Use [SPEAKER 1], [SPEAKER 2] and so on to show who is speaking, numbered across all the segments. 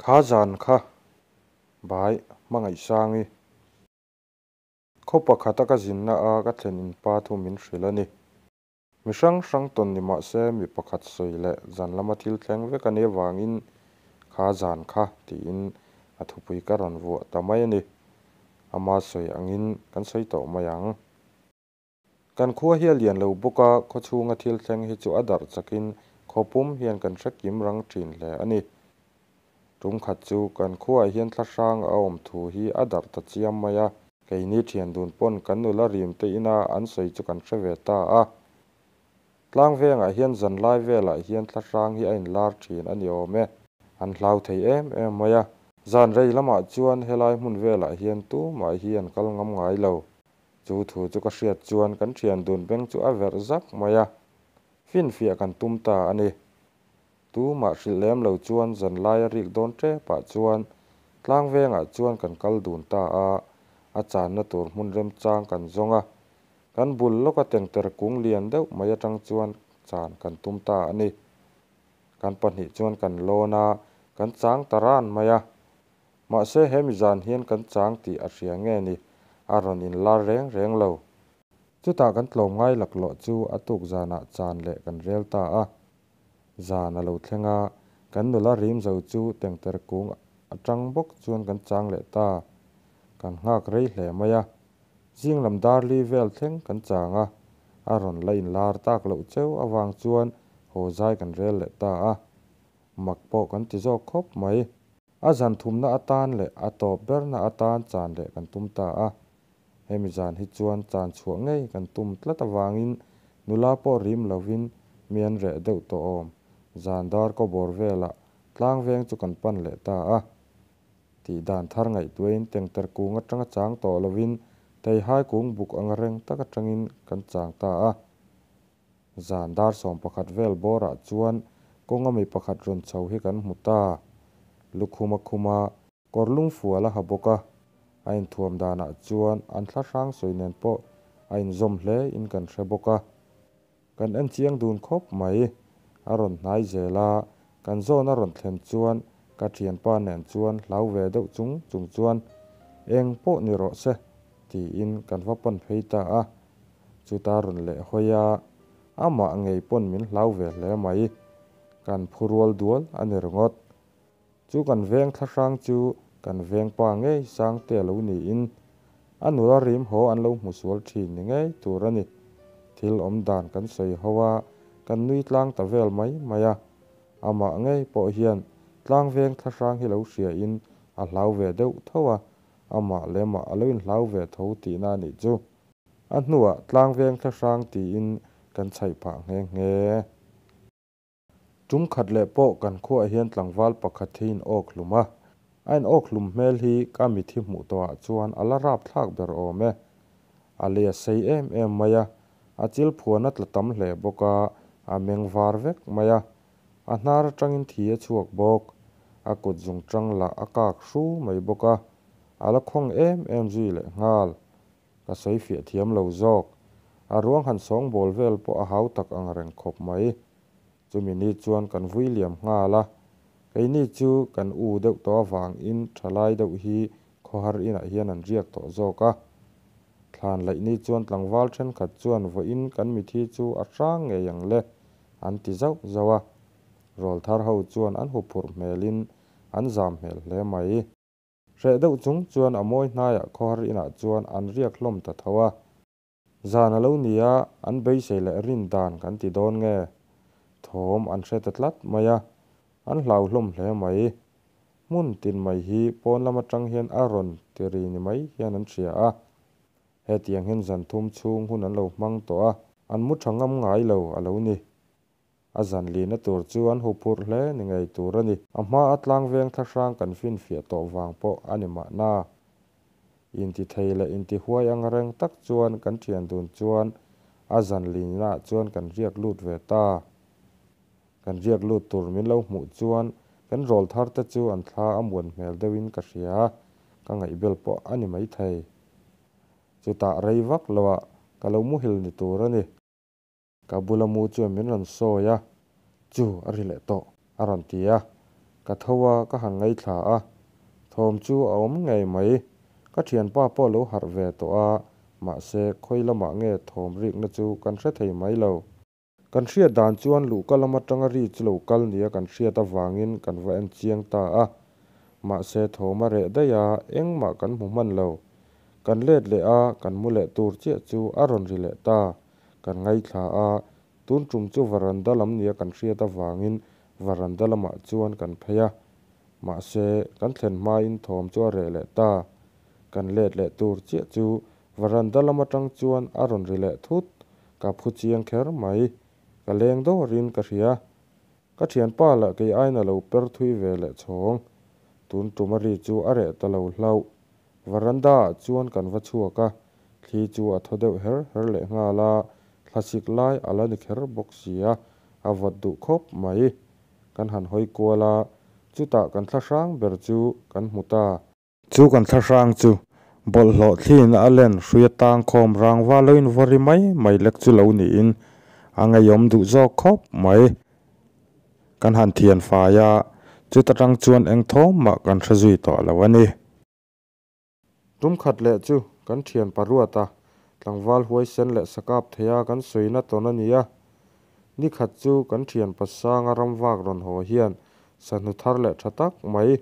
[SPEAKER 1] Kha zan kha Bai Hmangaihsangi khaw pakhata ka zinna a ka thlen in pa thu min hrilh a ni. Mi hrang hrang tawn ni mah se mi pakhat sawi leh zan lama thil thleng vek a nih avangin kha zan kha tiin a thupui ka rawn vuah ta mai a ni. Ama sawi angin kan sawi tawh mai ang. Kan khua hi a lian lo bawk a, khaw chhunga thil thleng hi chu a darh chakin khaw pum hian kan hre kim rang thin hle a ni. Tum khat chu kan khuaah hian thlahrang a awm thu hi a darh ta chiam mai a, keini thian dun pawn kan nula rim te ina an sawi chu kan hre ve ta a. Tlangvengah hian zanlai velah hian thlahrang hi a inlar thin a ni awm e. An hlau thei em em mai a, zan rei lamah chuan helai hmun velah hian tumah hi an kal ngam ngai lo. Chu thu chu ka hriat chuan kan thian dun beng chu a verh zak mai a, finfiah kan tum ta a ni. Tumah hrilh lem lo chuan zanlai a rik dawn tepah chuan tlangvengah chuan kan kal dun ta a, a channa tur hmun remchang kan zawng a, kan bul lawka tengtere kung lian deuh mai atang chuan chan kan tum ta a ni. Kan pahnih chuan kan lawn a, kan chang ta ran mai a. Mahse he mi zan hian kan chang tih a hria nge ni, a rawn inlar reng reng lo. Chutah kan tlawmngai laklawh chu a tuk zanah chan leh kan rel ta a. Zan a lo thleng a, kan nula rim zo chu tengtere kung atang bawk chuan kan chang leh ta. Kan nghak rei hle mai a, zing lam dar li vel thleng kan chang a, a rawn la inlar tak loh cheu avang chuan haw zai kan rel leh ta a. Mak pawh kan ti zawk khawp mai. A zan thumna atan leh a tawp berna atan chan leh kan tum ta a. Hemi zan hi chuan chan chhuah ngei kan tum tlat avangin nula pawh rim lovin mi an reh deuh tawh awm. Zan dar kaw bawr velah tlang veng chu kan pan leh ta a. Tih dan thar ngaihtuahin tengter kung atanga chang tawh lovin theihai kung buk ang reng tak atangin kan chang ta a. Zan dar 11 vel bawrah chuan kawnga mi pakhat rawn chho hi kan hmu ta. Lukhum a khum a, kawr lung fual a ha bawk a. A inthuam danah chuan an thlahrang sawi nen pawh a inzawm hle in kan hre bawk a. Kan en chiang dun khawp mai. A rawn hnai zel a, kan zawn a rawn thlen chuan ka thianpa nen chuan hlau ve deuh chung chung chuan eng pawh ni rawh se tiin kan va pan phei ta a. Chuta rawn leh hawi a, amah ngei pawn min hlau ve hle mai. Kan phu rual dual a ni ringawt. Chu kan veng thlahrang chu kan veng pa ngei Sangte a lo niin a nula rim haw an lo hmu sual thin ni ngei tur a ni. Thil awm dan kan sawi ho a, kan nui tlang ta vel mai mai a. Amah ngei pawh hian tlang veng thlahrang hi lo hria in a hlau ve deuh tho a, amah lemah a lo inhlau ve tho tihna a nih chu. A hnuah tlang veng thlahrang tiin kan chhaih phah nghe nghe. Tum khat leh pawh kan khuaah hian tlangval pakhat hi in awk hlum a, a in awk hlum hmel hi ka mithi hmuh tawhah chuan a la rap thlak ber awm e. A lei a sei em em mai a, a chil phuan a tla tam hle bawk a, a meng var vek mai a, a hnar atangin thi a chhuak bawk, a kut zungtang lah a kak hru mai bawk a, a la khawng em em zui leh nghal. Ka sawi fiah thiam lo zawk. A ruang han sawngbawl vel pawh a hau tak ang reng khawp mai. Chumi ni chuan kan vui liam nghal a. Keini chu kan u deuh tawh avangin thalai deuh hi khawhar inah hian an riak tawh zawk a. Thlan laih ni chuan tlangval thenkhat chuan vawiin kan mithi chu a hrang ngei ang le an ti zauh zauh a. Rawlthar ho chuan an huphurh hmelin an zam hmel hle mai. Hreh deuh chung chuan a mawi hnaiah khawhar inah chuan an riak hlawm ta tho a. Zan a lo ni a, an beisei leh rin dan kan ti dawn nge? Thawm an hre ta tlat mai a, an hlau hlawm hle mai. Hmun tin mai hi pawn lam atang hian a rawn ti ri ni mai hian an hria a. Hetiang hian zan thum chhung hun an lo hmang tawh a, an mu tha ngam ngai lo a lo ni. A zan lihna tur chu an huphurh hle ni ngei tur a ni. A hma a tlangveng thlahrang kan finfiah tawh vang pawh a ni mahna. Intithei leh intihuai ang reng tak chuan kan thian dun chuan a zan lihnaah chuan kan riak lut ve ta. Kan riak lut tur min lo hmuh chuan kan rawl thar te chu an thla a muan hmel deuhin ka hria, ka ngaihbel pawh a ni maithei. Chutah rei vak loah ka lo muhil ni tur a ni. Ka bula mu chuan min rawn sawi a, Chu a ri leh tawh, a rawn ti a. Ka tho a, ka han ngaithla a, thawm chu a awm ngei mai. Ka thianpa pawh a lo harh ve tawh a, mahse khawi lamah nge thawm rikna chu kan hre thei mai lo. Kan hriat dan chuan luhka lam atanga ri chu lo kal nia kan hriat avangin kan va en chiang ta a, mahse thawm a reh daih a, engmah kan hmu hman lo. Kan let leh a, kan mu leh tur chiah chu a rawn ri leh ta. Kan ngaithla a, tun tum chu varanda lam nia kan hriat avangin varanda lamah chuan kan phei a. Mahse, kan thlen hmain thawm chu a reh leh ta. Kan let leh tur chiah chu varanda lam atang chuan a rawn ri leh thut. Ka phu chiang kher mai. Ka leng dawrin ka hria. Ka thianpa lah kei aiin a lo per thui ve leh chhawng. Tun tum a ri chu a reh ta lo hlauh. Varanda ah chuan kan va chhuak a, thli chu a thaw deuh her her leh nghal a, thlasik lai a la ni kher bawk si a, a vawt duh khawp mai. Kan han hawi kual a, chutah kan thlahrang ber chu kan hmu ta. Chu kan thlahrang chu bawlhhlawh thliin a len hrui atang khawm rangva lo in vaw ri mai mai lek chu lo niin a ngeiawm duh zawk khawp mai. Kan han thian fai a, chuta tang chuan eng thawm mah kan hre zui tawh lo a ni. Tum khat leh chu kan thian paruata tlangval huaisen leh sakap theia kan sawina tawn a ni a. Ni khat chu kan thian pasanga ramvak rawn haw hian sahnu thar leh tha tak mai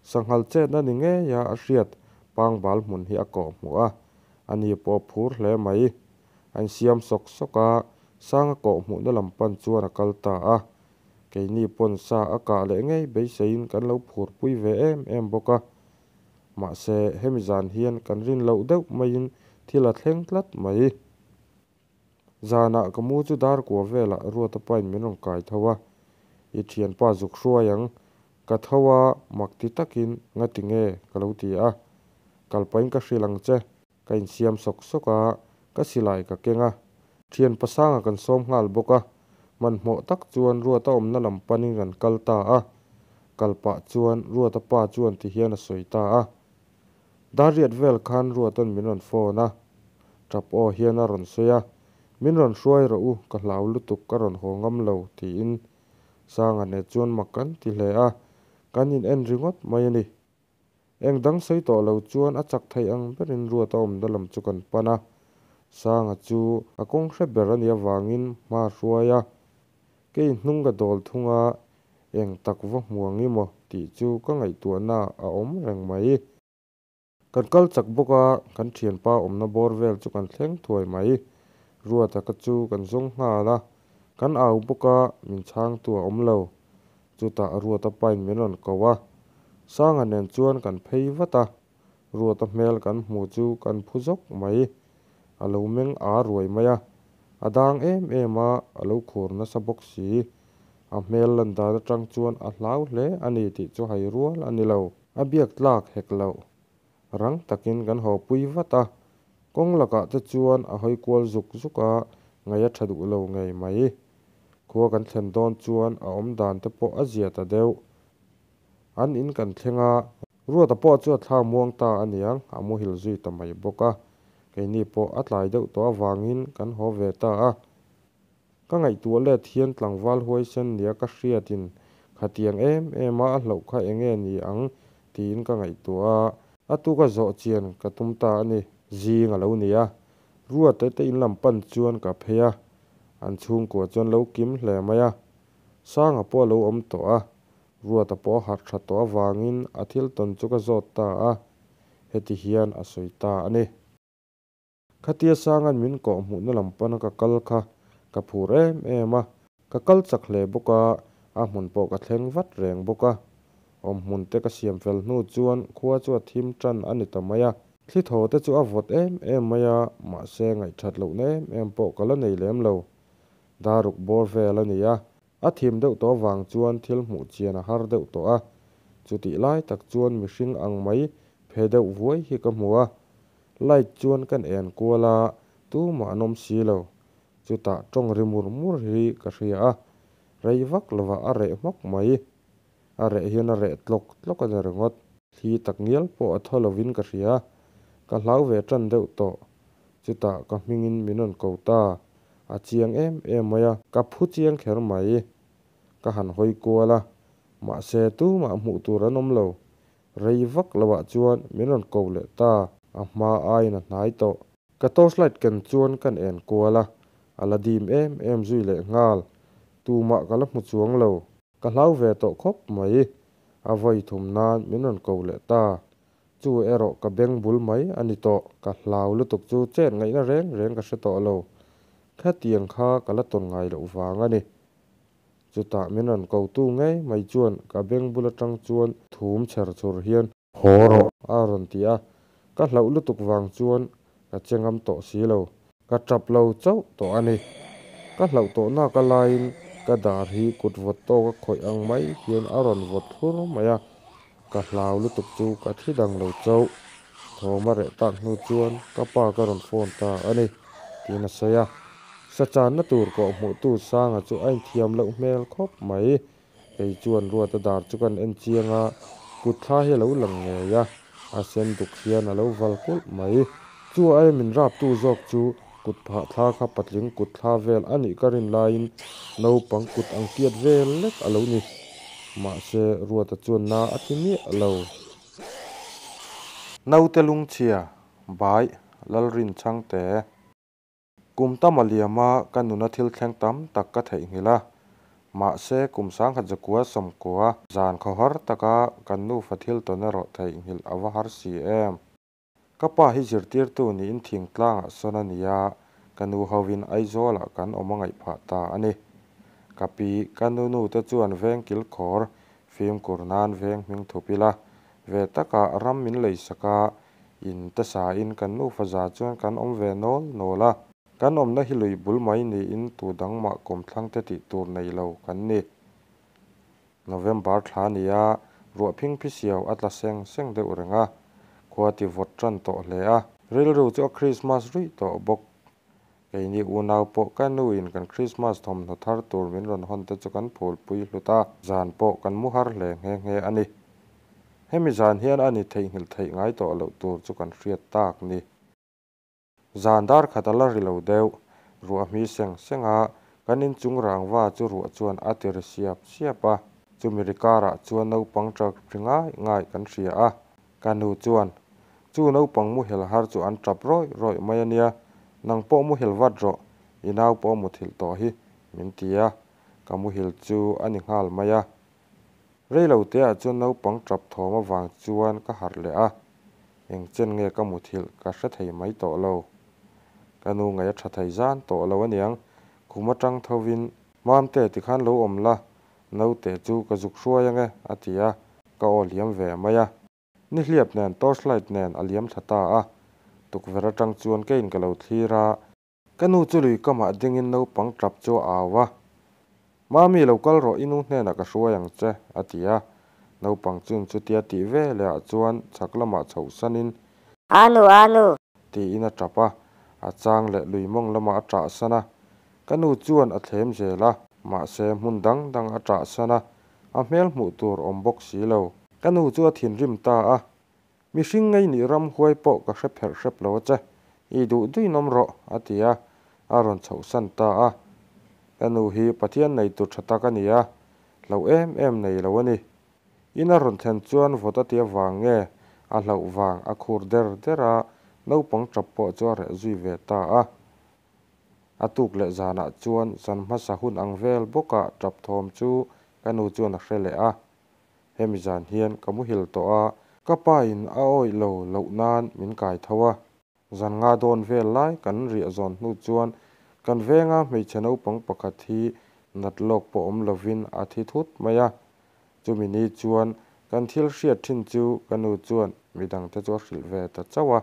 [SPEAKER 1] sanghal chetna ni ngeia a hriat pangbal hmun hi a kawh hmuh a, ani pawh a phur hle mai. A insiam sawk sawk a, Sanga kawh hmuhna lam pan chuan a kal ta a. Keini pawn sa a kah leh ngei beiseiin kan lo phurpui ve em em bawk a. Mahse, hemi zan hian kan rin loh deuh maiin thil a thleng tlat mai. Zanah ka mu chu dar kua velah Ruata pain min rawn kai tho a, I thianpa zuk hruai ang. Ka tho a, mak ti takin ngati nge ka lo ti a. Kal pahin ka hrilh ang che. Ka insiam sawk sawk a, ka silai ka keng a. Thianpa sanga kan sawm nghal bawk a, hmanhmawh tak chuan Ruata awmna lam panin kan kal ta a. Kal pah chuan Ruata pa chuan ti hian a sawi ta a. Dariat vel khan Ruata'n min rawn phone a, tap aw hian a rawn sawi a, Min rawn hruai rawh u, ka hlau lutuk ka rawn haw ngam lo, tiin. Sanga nen chuan mak kan ti hle a, kan in en ringawt mai a ni. Eng dang sawi tawh lo chuan a chak theih ang berin Ruata awmna lam chu kan pan a, Sanga chu a kawng hre ber a nih avangin hma a hruai a, Kei hnung ka dawl thung a, eng tak va hmu ang i maw tih chu ka ngaihtuahna a awm reng mai. Kan kal chak bawk a, kan thianpa awmna bawr vel chu kan thleng thuai mai. Ruata ka chu kan zawng nghal a, kan au bawk a, min chhangtu a awm lo. Chutah Ruata pain min rawn ko a, Sanga nen chuan kan phei vat a, Ruata hmel kan hmu chu kan phu zawk mai. A lo meng aa ruai mai a, a dang em em a, a lo khur nasa bawk si. A hmel lan dan atang chuan a hlau hle a ni tih chu hai rual a ni lo. A biak tlak hek loh. Rang takin kan haw pui vat a, kawng lakah te chuan a hawi kual zuk zuk a, ngaih a tha duh lo ngei mai. Khua kan thlen dawn chuan a awm dan te pawh a zia ta deuh. An in kan thleng a, Ruata pawh chu a thla muang ta a niang, a muhil zui ta mai bawk a. Keini pawh a tlai deuh tawh avangin kan haw ve ta a. Ka ngaihtuah let hian tlangval huaisen nia ka hriatin khatiang em em a a hlauh kha enge ni ang tiin ka ngaihtuah a, a tuka zawh chian ka tum ta a ni. Zing a lo ni a, Ruata te in lam pan chuan ka phei a, an chhungkua chuan lo kim hle mai a. Sanga pawh a lo awm tawh a, Ruata pawh a harh tha tawh avangin a thil tawn chu ka zawt ta a, heti hian a sawi ta a ni. Khatia Sanga'n min kawh hmuhna lam pana ka kal kha ka phur em em a, ka kal chak hle bawk a, a hmun pawh ka thleng vat reng bawk a. Awm hmun te ka siam fel hnu chuan khua chu a thim tan a ni ta mai a, thli thaw te chu a vawt em em mai a, mahse ngaihthat lohna em em pawh ka la nei lem lo. Daruk bawr vel a ni a, A thim deuh tawh avang chuan thil hmuh chian a har deuh tawh a, chutih lai tak chuan mihring ang mai phe deuh vuai hi ka hmu a. Light chuan kan en kual a, tumah an awm si lo. Chutah tawng ri mur mur hi ka hria a, rei vak lovah a reh hmawk mai. A reh hian a reh tlawk tlawk a ni ringawt. Thli tak ngial pawh a thaw lovin ka hria, ka hlau ve tan deuh tawh. Chutah ka hmingin min rawn ko ta, a chiang em em mai a, ka phu chiang kher mai. Ka han hawi kual a, Mahse tumah hmuh tur an awm lo. Rei vak loah chuan min rawn ko leh ta, a hma aiin a hnai tawh. Ka torchlight ken chuan kan en kual a, a la dim em em zui leh nghal. Tumah ka la hmu chuang lo. Ka hlau ve tawh khawp mai. A vawi thum nan min rawn ko leh ta. Chu erawh ka beng bul mai a ni tawh. Ka hlau lutuk chu chet ngaihna reng reng ka hre tawh lo. Khatiang kha ka la tawn ngai loh vang a ni. Chutah min rawn kotu ngei mai chuan ka beng bul atang chuan thum chher chhur hian, Haw rawh! a rawn ti a, ka hlauh lutuk vang chuan ka che ngam tawh si lo. Ka tap lo chauh tawh a ni. Ka hlauh tawh nak a laiin ka dar hi kut vawt tawk a khawih ang mai hian a rawn vawt thlur mai a, ka hlau lutuk chu ka thi dang lo chauh. Thawm a reh tak hnu chuan ka pa ka rawn phone ta a ni, tiin a sawi a. Sa channa tur kawh hmuhtu Sanga chu a inthiam loh hmel khawp mai. Kei chuan Ruata dar chu kan en chiang a, kut thla hi a lo lang ngei a, a sen duk hian a lo val kulh mai. Chu aia min raptu zawk chu kut phah thla kha patling kut thla vel a nih ka rin laiin naupang kut ang tiat vel lek a lo ni. Mahse, Ruata chuan na a ti miah lo. Naute lungchhia, Bai, Lalrinchhangte. Kum tam a liam a, ka nuna thil thleng tam tak ka theihnghilh a. Mahse, kum 1990 zan khawhar taka kan nufa thil tawn erawh theihnghilh a va har si em. Ka pa hi zirtirtu niin thingtlangah sawn a ni a, ka nu hovin Aizawlah kan awm a ngaih phah ta a ni. Ka pi, ka nu nu te chuan veng kilkhawr fimkhur nan veng hming thup ila, ve takah ram min leisak a, In te sain kan nufa za chuan kan awm ve nawl nawl a. Kan awmna hi lui bul mai niin tu dang mah kawmthlang te tih tur nei lo kan ni. November thla ni a, ruah phingphi siau a tla seng seng deuh reng a. Khua ti vawt tan tawh hle a. Rilru chu a Krismas ruih tawh bawk. Keini unau pawh ka nuin kan Krismas thawmhnaw thar tur min rawn hawn te chu kan phulpui hlut a, zan pawh kan mu har hle nghe nghe a ni. Hemi zan hian a ni theihnghilh theih ngai tawh loh tur chu kan hriat tak ni. Zan dar khat a la ri lo deuh, ruah hmi seng seng a, kan inchung rangva chu ruah chuan a ti ri siap siap a, chumi ri karah chuan naupang ṭap ri ngai ngai kan hria a, Ka nu chuan, Chu naupang muhil har chu an tap rawih rawih mai a nia, nang pawh muhil vat rawh, i nau pawh a muthilh tawh hi, min ti a, ka muhil chu a ni nghal mai a. Rei lo teah chuan naupang tap thawm avang chuan ka harh leh a, eng chen nge ka muthilh ka hre thei mai tawh lo. Ka nu ngaih a tha thei zan tawh lo aniang, khum atang thovin, Mamte tikhan lo awm la, Naute chu ka zuk hruai ange a ti a, ka aw liam ve mai a. Nihliap nen torchlight nen a liam thla ta a, tukverh atang chuan keiin ka lo thlir a. Ka nu chu lui kamah dingin naupang tap chu a au a, Mami lo kal rawh i nu hnenah ka hruai ang che a ti a. Naupang chun chutia tih veleh ah chuan chhak lamah chhoh sanin,
[SPEAKER 2] Anu, anu!
[SPEAKER 1] Tiin a tap a, a chang leh lui mawng lamah a ṭah san a. Ka nu chuan a thlem zel a, mahse hmun dang dang a ṭah san a, a hmel hmuh tur awm bawk si lo. Ka nu chu a thinrim ta a, Mihring ngei nih ramhuai pawh ka hre pherh hrep lo a che, i duh duin awm rawh, a ti a, a rawn chhoh san ta a. Ka nu hi Pathian neitu ṭha tak a ni a, hlauh em em nei lo a ni. In a rawn thlen chuan vawt a ti avang nge a hlauh vang a khur der der a, naupang ṭap pawh chu a reh zui ve ta a. A tuk leh zanah chuan zan hmasa hun ang vel bawkah ṭap thawm chu ka nu chuan a hre leh a. Hemi zan hian ka muhil tawh a, ka pa in a awih lo loh nan min kai tho a. Zan nga dawn vel lai kan riah zawn hnu chuan kan venga hmeichhe naupang pakhat hi nat lawk pawh awm lovin a thi thut mai a. Chumi ni chuan kan thil hriat thin chu ka nu chuan midangte chu a hrilh ve ta chauh a.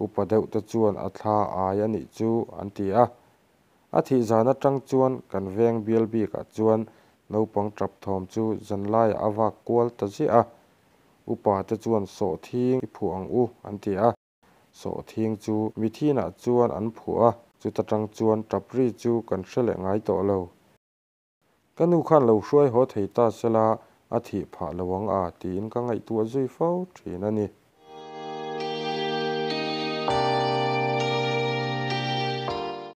[SPEAKER 1] Upa deuh te chuan a thla ai a nih chu an ti a. A thih zan atang chuan kan veng bial bikah chuan naupang tap thawm chu zanlaiah a vak kual ta ziah a. Upa te chuan sawhthing i phuah ang u an ti a. Sawhthing chu mithinah chuan an phuah a, chuta tang chuan tap ri chu kan hre leh ngai tawh lo. Ka nu khan lo hruai haw thei ta sela a thih phah lo ang a tiin ka ngaihtuah zui fo thin a ni.